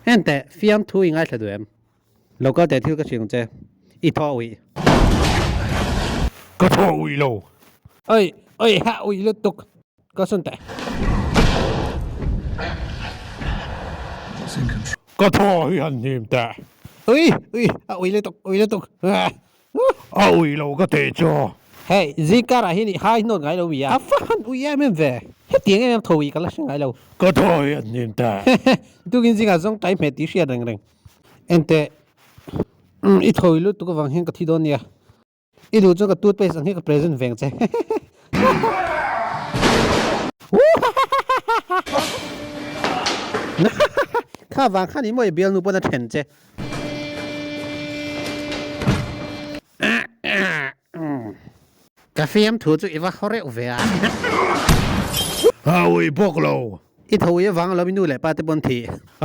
Enteh, fiamthu i ngaithla duh em? Lo kal teh thil ka hrilh ang che, i thaw uih. Ka thaw uih lo. Oi, oi, ha uih lutuk. Ka sawn teh. Ka thaw hi han hnim teh. Ui, ui, a ui lutuk, ui lutuk. A ui lo ka teh chu. Hei, zingkarah hian i hai hnawt ngai lo mi a? A va han ui em em ve. Hetiang em em tho i ka la hre ngai lo. Ka thaw hi an hnim ta. Tukin zingah zawng tai hmeh tih hriat reng reng. Enteh, umm i tho i lutuk avang hian ka thi dawn nia. I duh chuan ka toothpaste ang hi ka present veng che. Kha vang khan i maw i bialnu pawn a then che. Ka fiamthu chu i va haw reuh ve a. A ui bawk lo. I tho i avang lo i nu leh pa te pawn thih.